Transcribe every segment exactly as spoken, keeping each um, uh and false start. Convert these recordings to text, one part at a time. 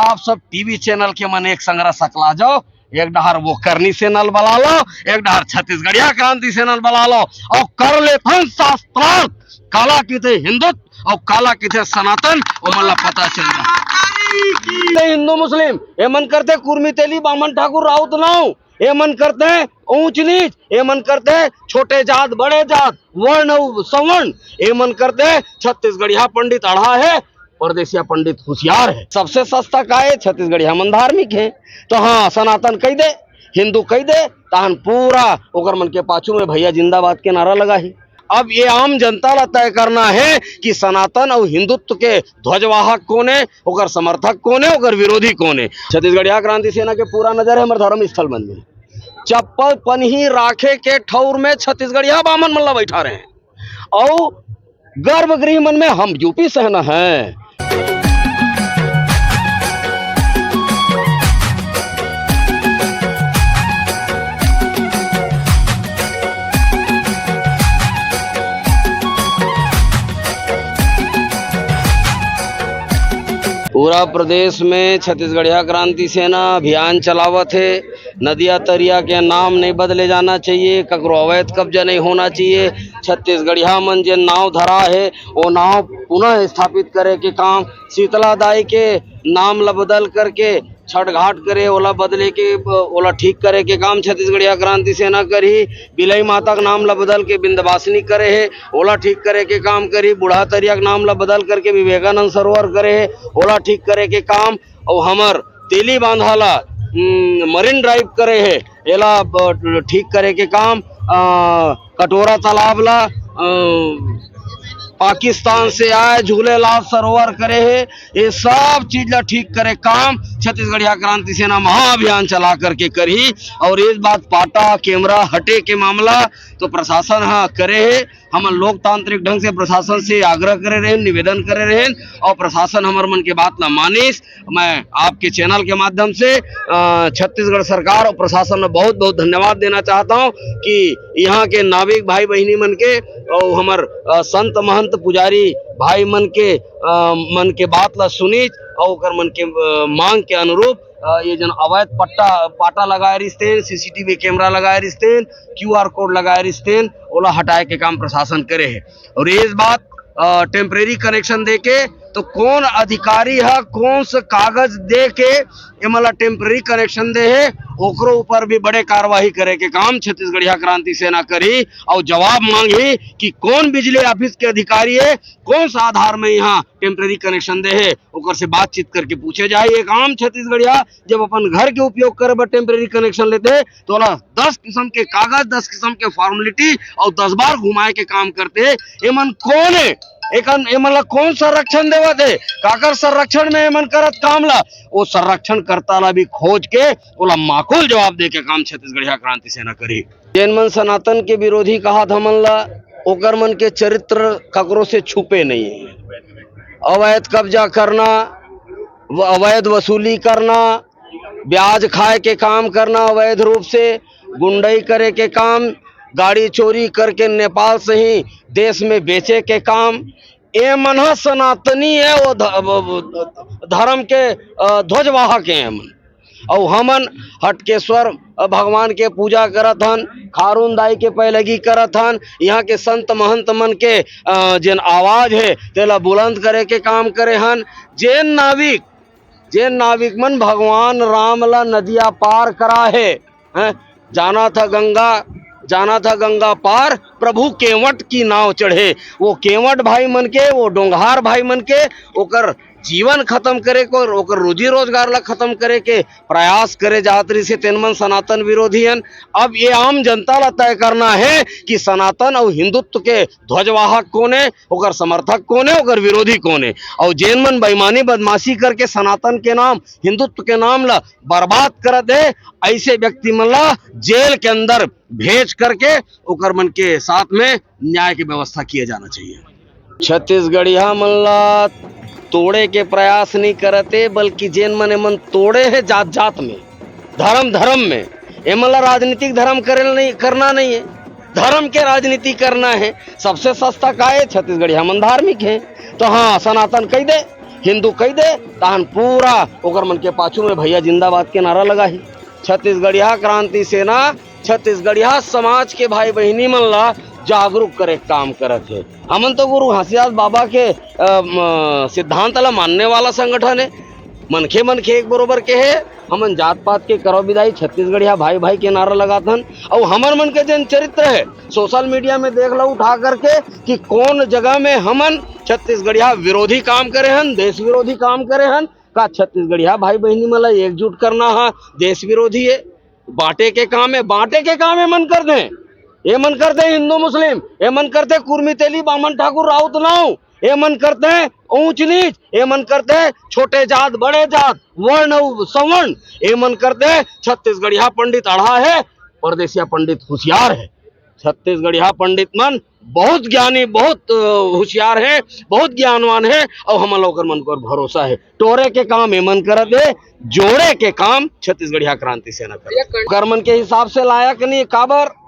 आप सब TV channel के मन एक संगरा सकला जाओ, एक डहर वो करनी चैनल बला लो, एक डहर छत्तीसगढ़िया क्रांति चैनल बला लो, अउ कर लेथन शास्त्रार्थ, काला किथे हिंदुत्व अउ काला किथे सनातन, ओमन ला पता चल जाए। हिंदू मुस्लिम, एमन करथे कुर्मी तेली, बामन ठाकुर, राउत नाव, एमन करथे ऊंच नीच, एमन करथे छोटे जात बड़े जात, वर्ण अउ सवर्ण, एमन करथे छत्तीसगढ़िया पंडित अड़हा हे, परदेसिया पंडित हुसियार हे। सबसे सस्ता का हे? छत्तीसगढ़िया मन धार्मिक हे, तो हाँ, सनातन कहि दे, हिंदू कहि दे, तहन पूरा ओकर मन के पाछू में भैया जिंदाबाद के नारा लगाही। अब ये आम जनता ला तय करना हे कि सनातन अउ हिंदुत्व के ध्वजवाहक कोन हे, ओकर समर्थक कोन हे, ओकर विरोधी कोन हे। छत्तीसगढ़िया क्रांति सेना के पूरा नजर हे हमर धर्म स्थल मन में। चप्पल पनही राखे के ठौर में छत्तीसगढ़िया बामन मन ला बैठा रहे हैं। अउ गर्भगृह मन में हम यूपी सेना हैं। पूरा प्रदेश में छत्तीसगढ़िया क्रांति सेना अभियान चलावत हे। नदिया तरिया के नाम नहीं बदले जाना चाहिए, ककरो अवैध कब्जा नहीं होना चाहिए। छत्तीसगढ़िया मन जेन नाव धरा हे, वो नाव पुनः स्थापित करे के काम, शीतला दाई के नाम ला बदल करके छठ घाट करे, ओला बदले के, ओला ठीक करे के काम छत्तीसगढ़िया क्रांति सेना करही। बिलई माता के नाम ला बदल के बिंदवासिनी करे हे, ओला ठीक करे के काम करही। बूढ़ा तरिया के नाम ला बदल करके विवेकानंद सरोवर करे हे, ओला ठीक करे के काम। अउ हमर तेली बांधा ला, उम, मरीन ड्राइव करे हे, एला ब-, ठीक करे के काम, अ, कटोरा तालाब ला, अ, पाकिस्तान से आए झूलेलाल सरोवर करे हे, ये सब चीज ला ठीक करे काम छत्तीसगढ़िया क्रांति सेना महाअभियान चला करके करही। अउ ये बात पाटा कैमरा हटे के मामला तो प्रशासन ह करे हे, हमन लोकतांत्रिक ढंग से प्रशासन से आग्रह करे रहेन, निवेदन करे रहेन, अउ प्रशासन हमर मन के बात ला मानिस। मैं आपके चैनल के माध्यम से, अ, छत्तीसगढ़ सरकार अउ प्रशासन ला बहुत-बहुत धन्यवाद देना चाहत हंव कि इहां के नाविक भाई बहिनी मन के अउ हमर, अ, संत महंत पुजारी भाई मन के, अ, मन के बात ला सुनिस अउ ओकर मन के, अ, मांग के अनुरूप, अ, ये जन अवैध पट्टा, पाटा लगाए रिहिस तेन, सीसीटीवी कैमरा लगाए रिहिस तेन, क्यूआर कोड लगाए रिहिस तेन, ओला हटाए के काम प्रशासन करे हे। अउ ये बात, अ, टेम्परेरी कनेक्शन दे के, तो कोन अधिकारी ह कोन से कागज दे के एमन ला टेम्परेरी कनेक्शन दे हे, ओकरो ऊपर भी बड़े कार्यवाही करे के काम छत्तीसगढ़िया क्रांति सेना करही अउ जवाब मांगही कि कोन बिजली ऑफिस के अधिकारी हे, कोन सा आधार में इहां टेम्परेरी कनेक्शन दे हे, ओकर से बातचीत करके पूछे जाही। एक आम छत्तीसगढ़िया जब अपन घर के उपयोग करे बर टेम्परेरी कनेक्शन लेथे, तो ओला दस किसम के कागज, दस किसम के फॉर्मेलिटी अउ दस बार घुमाए के काम करथे। एमन कोन हे? एकन, एमन ला कोन संरक्षण देवत हे? काकर संरक्षण में एमन करत काम ला? वो संरक्षणकर्ता ला भी खोज के ओला माकूल जवाब दे के काम छत्तीसगढ़िया क्रांति सेना करही। जेन मन सनातन के विरोधी कहत हमन ला, ओकर मन के चरित्र ककरो से छुपे नहीं हे। अवैध कब्जा करना, व-, अवैध वसूली करना, ब्याज खाए के काम करना अवैध रूप से, गुंडई करे के काम, गाड़ी चोरी करके नेपाल से ही देश में बेचे के काम, ए मन ह सनातनी हे, वो ध-, वो, वो धर्म के, अ, ध्वजवाहक हे। हमन अउ हमन हटकेश्वर, अ, भगवान के पूजा करत हन, खारून दाई के पैलगी करत हन, इहां के संत महंत मन के, अ, जेन आवाज हे, तेला बुलंद करे के काम करे हन। जेन नाविक, जेन नाविक मन भगवान राम ला नदिया पार करा हे, हैं, जाना था गंगा, जाना था गंगा पार, प्रभु केवट की नाव चढ़े। वो केवट भाई मन के, वो डोंगहार भाई मन के, ओकर जीवन खत्म करे को, ओकर रोजी रोजगार ला खत्म करे के प्रयास करे जात रहिस हे, तेन मन सनातन विरोधी हन। अब ये आम जनता ला तय करना हे कि सनातन अउ हिंदुत्व के ध्वजवाहक कोन हे, ओकर समर्थक कोन हे, ओकर विरोधी कोन हे। अउ जेन मन बेईमानी बदमाशी करके सनातन के नाम, हिंदुत्व के नाम ला बर्बाद करत हे, ऐसे व्यक्ति मन ला जेल के अंदर भेज करके ओकर मन के साथ में न्याय के व्यवस्था किया जाना चाहिए। छत्तीसगढ़िया मन ला तोड़े के प्रयास नहीं करत हे, बल्कि जेन मन एमन तोड़े हे जात जात में, धर्म धर्म में, एमन ला राजनीतिक धर्म करे नहीं, करना नहीं हे, धर्म के राजनीति करना हे। सबसे सस्ता का हे? छत्तीसगढ़िया मन धार्मिक हे, तो हाँ, सनातन कहि दे। हिंदू कहि दे, तहन पूरा ओकर मन के पाछू में भैया जिंदाबाद के नारा लगाही। छत्तीसगढ़िया क्रांति सेना छत्तीसगढ़िया समाज के भाई बहिनी मन ला जागरूक करे के काम करत हे। हमन तो गुरु घासीदास बाबा के, अ, म, सिद्धांत ला मानने वाला संगठन हे। मनखे मनखे एक बरोबर के हे। हमन जात पात के करव बिदाई, छत्तीसगढ़िया भाई भाई के नारा लगाथन। अउ हमर मन के जेन चरित्र हे, सोशल मीडिया में देख लो उठा करके कि कौन जगह में हमन छत्तीसगढ़िया विरोधी काम करे हन, देश विरोधी काम करे हन। का छत्तीसगढ़िया भाई बहिनी मन ला एकजुट करना हा देश विरोधी हे? बांटे के काम हे, बांटे के काम एमन करथे। एमन करथे हिंदू मुस्लिम, एमन करथे कुर्मी तेली बामन ठाकुर राउत नाव, एमन करथे ऊंच नीच, एमन करथे छोटे जात बड़े जात, वर्ण अउ सवर्ण, एमन करथे छत्तीसगढ़िया पंडित अड़हा हे, परदेसिया पंडित हुसियार हे। छत्तीसगढ़िया पंडित मन बहुत ज्ञानी, बहुत, अ, हुसियार हे, बहुत ज्ञानवान हे, अउ हमन ला ओकर मन के ऊपर भरोसा हे। टोरे के काम एमन करत हे, जोड़े के काम छत्तीसगढ़िया क्रांति सेना करत हे। ओकर मन के हिसाब से लायक नहीं, काबर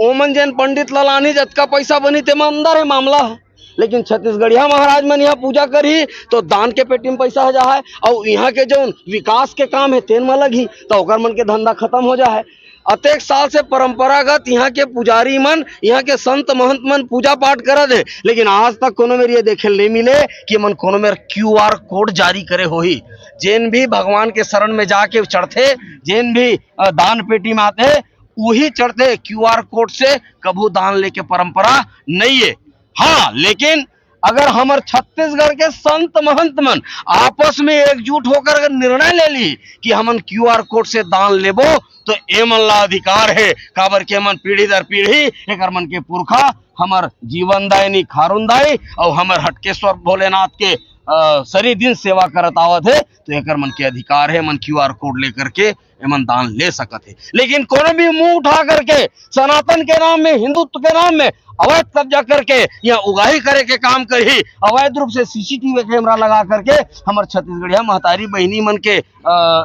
ओमन जेन पंडित ला लानही, जतका पैसा बनही, तेमा अंदर हे मामला हे। लेकिन छत्तीसगढ़िया महाराज मन यहाँ पूजा करही, तो दान के पेटी में पैसा हो जाए, अउ यहाँ के जो विकास के काम हे, तेन म लगही, तो ओकर मन के धंधा खत्म हो जाए। अतेक साल से परंपरागत यहाँ के पुजारी मन, यहाँ के संत महंत मन पूजा पाठ करत हे, लेकिन आज तक कोनो मेर ये देखे ल नहीं मिले कि मन कोनो मेर क्यूआर कोड जारी करे होही। जेन भी भगवान के शरण में जाके चढ़थे, जेन भी, अ, दान पेटी में आथे, उही चढ़थे। क्यूआर कोड से कभू दान लेके परंपरा नहीं हे। हाँ, लेकिन अगर हमर छत्तीसगढ़ के संत महंत मन आपस में एकजुट होकर अगर निर्णय ले ली कि हमन क्यूआर कोड से दान लेबो, तो एमन ला अधिकार हे, काबर के एमन पीढ़ी दर पीढ़ी एकर मन के पुरखा हमर जीवनदायिनी खारुंदाई अउ हमर हटकेश्वर भोलेनाथ के, अ, सरी दिन सेवा करत आवत हे, तो एकर मन के अधिकार हे, एमन क्यूआर कोड लेकर के एमन दान ले सकत हे। लेकिन कोनो भी मुंह उठा करके सनातन के नाम में, हिंदुत्व के नाम में अवैध कब्जा करके या उगाही करे के काम करही, अवैध रूप से सीसीटीवी कैमरा लगा करके हमर छत्तीसगढ़िया महतारी बहिनी मन के, अ,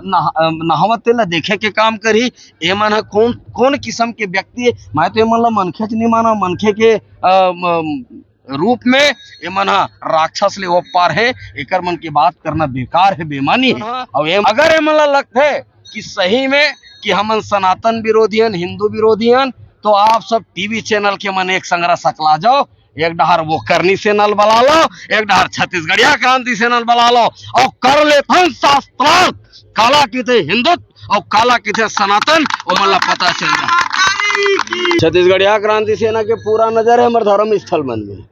नहा-, अ, नहावत तेला देखे के काम करही। एमन ह कौन, कौन किसम के व्यक्ति हे? मैं तो एमन ला मनखेच नहीं माना, मनखे के, अ, म-, रूप में एमन ह राक्षस ले ओपार हे। एकर मन के बात करना बेकार हे, बेमानी हे। हाँ। अउ एम-, अगर एमन ला लगथे कि सही में कि हमन सनातन विरोधी हन, हिंदू विरोधी हन, तो आप सब टीवी चैनल के मन एक संगरा सकला जाओ, एक डहर वो करनी सेना ल बला लो, एक डहर छत्तीसगढ़िया क्रांति सेना ल बला लो, अउ कर लेथन शास्त्रार्थ, काला किथे हिंदुत्व अउ काला किथे सनातन, ओमन ला पता चल जाए। छत्तीसगढ़िया क्रांति सेना के पूरा नजर हे हमर धर्म स्थल मन में।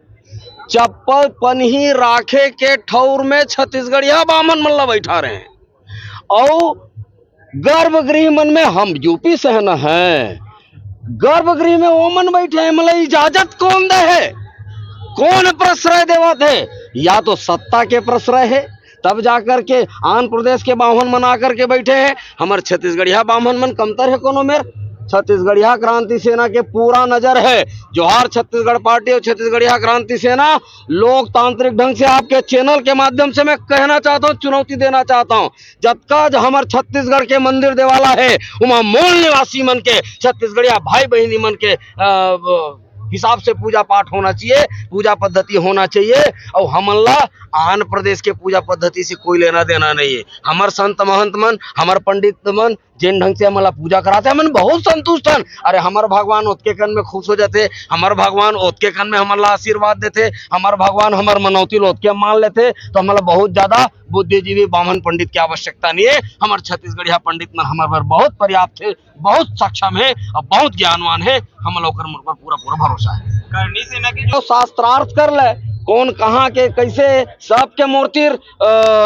चप्पल पनही राखे के ठौर में छत्तीसगढ़िया बामन मन ला बैठा रहे हे। अउ गर्भगृह मन में हम यूपी से न हैं, गर्भगृह में ओमन बैठे हे, मतलब इजाजत कौन दे हे? कौन प्रश्रय देवत हे? या तो सत्ता के प्रश्रय हे, तब जा करके आंध्र प्रदेश के बाम्हन मन आकर के बैठे हे। हमर छत्तीसगढ़िया बाम्हन मन कमतर हे कोनो मेर? छत्तीसगढ़िया क्रांति सेना के पूरा नजर हे। जोहार छत्तीसगढ़ पार्टी अउ छत्तीसगढ़िया क्रांति सेना। लोकतांत्रिक ढंग से आपके चैनल के माध्यम से मैं कहना चाहता हूँ, चुनौती देना चाहता हूँ, जतका ज हमर छत्तीसगढ़ के मंदिर देवाला हे, उमा मूल निवासी मन के, छत्तीसगढ़िया भाई बहिनी मन के, अ, हिसाब से पूजा पाठ होना चाहिए, पूजा पद्धति होना चाहिए। अउ हमन ला आंध्र प्रदेश के पूजा पद्धति से कोई लेना देना नहीं हे। हमर संत महंत मन, हमर पंडित मन जेन ढंग से हमन ला पूजा कराथे, हमन बहुत संतुष्ट हन। अरे, हमर भगवान ओतके कन में खुश हो जाथे, हमर भगवान ओतके कन में हमन ला आशीर्वाद देथे, हमर भगवान हमर मनौती ल ओतके मान लेथे, तो हमन ला बहुत ज्यादा बुद्धिजीवी बाम्हन पंडित के आवश्यकता नहीं हे। हमर छत्तीसगढ़िया पंडित मन हमर बर बहुत पर्याप्त हे, बहुत सक्षम हे अउ बहुत ज्ञानवान हे। हमन ला ओकर मन पर पूरा पूरा भरोसा हे। करनी सेना के जो शास्त्रार्थ कर ले, कौन कहाँ के कैसे, सबके मूर्ति, अ,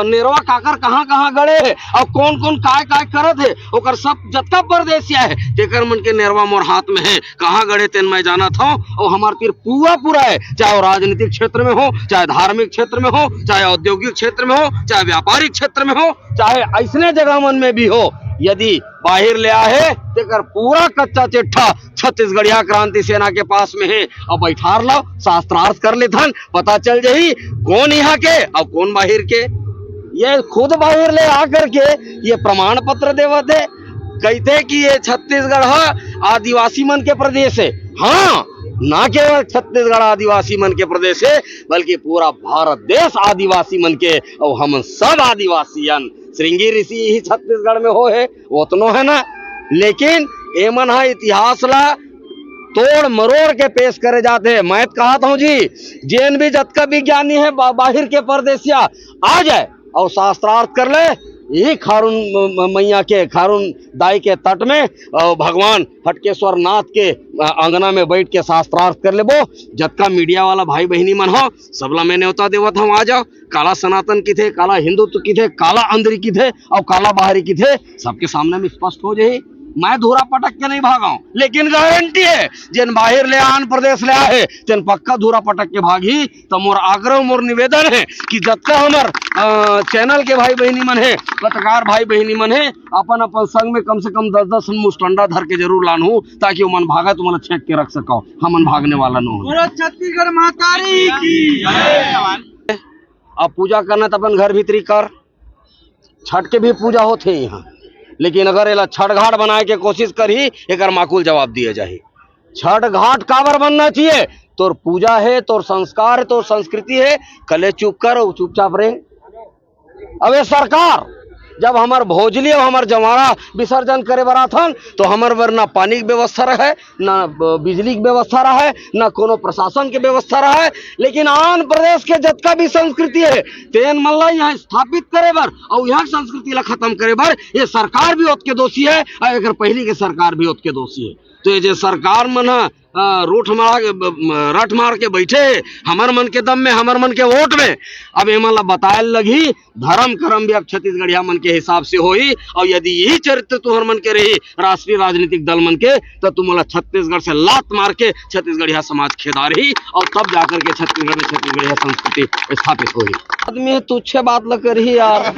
नेरवा काकर कहाँ कहाँ गड़े हे अउ कौन कौन काय काय करत हे, ओकर सब जतका परदेसिया हे, तेकर मन के नेरवा मोर हाथ में हे। कहाँ गड़े तेन मैं जानत हौं। अउ हमर तीर पूरा पूरा हे, चाहे वो राजनीतिक क्षेत्र में हो, चाहे धार्मिक क्षेत्र में हो, चाहे औद्योगिक क्षेत्र में हो, चाहे व्यापारिक क्षेत्र में हो, चाहे अइसने जगह मन में भी हो, यदि बाहिर ले आहे, तेकर पूरा कच्चा चिट्ठा छत्तीसगढ़िया क्रांति सेना के पास में हे। अब बैठार लो, शास्त्रार्थ कर लेथन, पता चल जाही कौन यहाँ के अउ कौन बाहिर के। ये खुद बाहिर ले आकर के ये प्रमाण पत्र देवत हे, कहिथे कि ये छत्तीसगढ़ ह आदिवासी मन के प्रदेश हे। हाँ, ना केवल छत्तीसगढ़ आदिवासी मन के प्रदेश हे, बल्कि पूरा भारत देश आदिवासी मन के, अउ हमन सब आदिवासी अन। श्रृंगी ऋषि ही छत्तीसगढ़ में होहे, ओतनो हे ना, लेकिन एमन ह इतिहास ला तोड़ मरोड़ के पेश करे जात हे। मैं त कहत हूँ जी, जेन भी जतका विज्ञानी हे बा-, बाहिर के परदेसिया आ जाए अउ शास्त्रार्थ कर ले, यही खारून म-, म-, मैया के, खारून दाई के तट में, अ, भगवान हटकेश्वर नाथ के, अ, अंगना में बैठ के शास्त्रार्थ कर लेबो। जतका मीडिया वाला भाई बहिनी मन हो, सबला मैं नेवता देवत हूँ, आ जाओ। काला सनातन किथे, काला हिंदुत्व किथे, काला अंदरी किथे अउ काला बाहरी किथे, सबके सामने में स्पष्ट हो जाही। मैं धूरा पटक के नहीं भागाऊं, लेकिन गारंटी हे, जेन बाहिर ले, आन प्रदेश ले आए हे, तेन पक्का धूरा पटक के भागही। त मोर आग्रह, मोर निवेदन हे कि जतका हमर, अ, चैनल के भाई बहिनी मन हे, पत्रकार भाई बहिनी मन हे, अपन अपन संग में कम से कम दस दस मुस्टंडा धर के जरूर लानहू, ताकि ओमन भागय त ओमन ला छेक के रख सकव, हमन भागने वाला नो हन। बोलो छत्तीसगढ़ महतारी की। अब पूजा करना त अपन घर भीतरी कर, छठ के भी पूजा होथे इहाँ, लेकिन अगर एला छठ घाट बनाए के कोशिश करही, एकर माकुल जवाब दिए जाही। छठ घाट काबर बनना चाहिए? तोर पूजा हे, तोर संस्कार हे, तोर संस्कृति हे, कले चुप कर अउ चुपचाप रेंग। अब ये सरकार जब हमर भोजली अउ हमर जवारा विसर्जन करे बर आथन, तो हमर बर ना पानी के व्यवस्था रहे, ना ब-, बिजली के व्यवस्था रहे, ना कोनो प्रशासन के व्यवस्था रहे। लेकिन आन प्रदेश के जतका भी संस्कृति हे, तेन मन ला यहाँ स्थापित करे बर अउ यहाँ के संस्कृति ला खत्म करे बर ये सरकार भी ओतके दोषी हे अउ एकर पहिली के सरकार भी ओतके दोषी हे। तो ये जे सरकार मन ह, अ, रूठ मार के, ब-, म-, रट मार के बैठे हे, हमर मन के दम में, हमर मन के वोट में। अब एमन ला बताए लगही, धर्म करम भी अब छत्तीसगढ़िया मन के हिसाब से होही। अउ यदि यही चरित्र तुहर मन के रही राष्ट्रीय राजनीतिक दल मन के, त तुमन ला छत्तीसगढ़ से लात मार के छत्तीसगढ़िया समाज खेदारही, अउ तब जाकर के छत्तीसगढ़ में छत्तीसगढ़िया संस्कृति स्थापित होही। आदमी तुच्छे बात ला करही यार,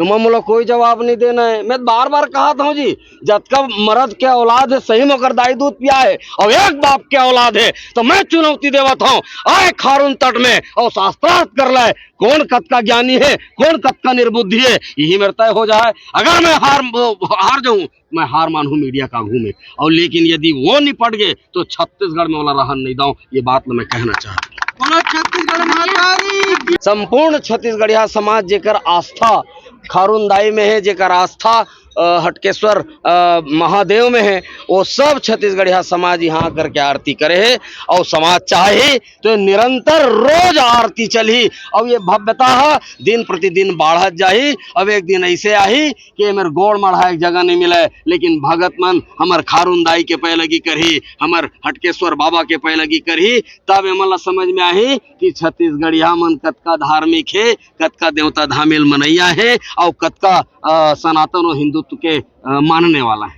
एमा मोला कोई जवाब नहीं देना हे। मैं बार बार कहत हूँ जी, जतका मरद के औलाद हे, सही में ओकर दाई दूध पिया हे, अउ एक बाप के औलाद हे, त मैं चुनौती देवत हूँ, आए खारून तट में अउ शास्त्रार्थ कर ले, कोन कतका ज्ञानी हे, कोन कतका निर्बुद्धि हे, यही मेर तय हो जाए। अगर मैं हार, हार जाऊं, मैं हार मानहूं मीडिया का आगू में, अउ लेकिन यदि वो निपट गे, तो छत्तीसगढ़ में ओला रहन नहीं दंव। ये बात ल मैं कहना चाहत हूं। बोलो छत्तीसगढ़ महतारी की। संपूर्ण छत्तीसगढ़िया समाज जेकर आस्था खारून दाई में हे, जेकर आस्था, अ, हटकेश्वर, अ, महादेव में हे, वो सब छत्तीसगढ़िया समाज यहाँ करके आरती करे हे। अउ समाज चाही तो ये निरंतर रोज आरती चलही, अउ ये भव्यता ह दिन प्रतिदिन बाढ़त जाही। अब एक दिन ऐसे आही कि एमेर गोड़ मढ़ाए के जगह नहीं मिले, लेकिन भगत मन हमर खारून दाई के पैलगी करही, हमर हटकेश्वर बाबा के पैलगी करही, तब एमन ला समझ में आही कि छत्तीसगढ़िया मन कतका धार्मिक हे, कतका देवता धामेल मनैया हे, अउ कतका, अ, सनातन अउ हिंदुत्व के, अ, मानने वाला हे।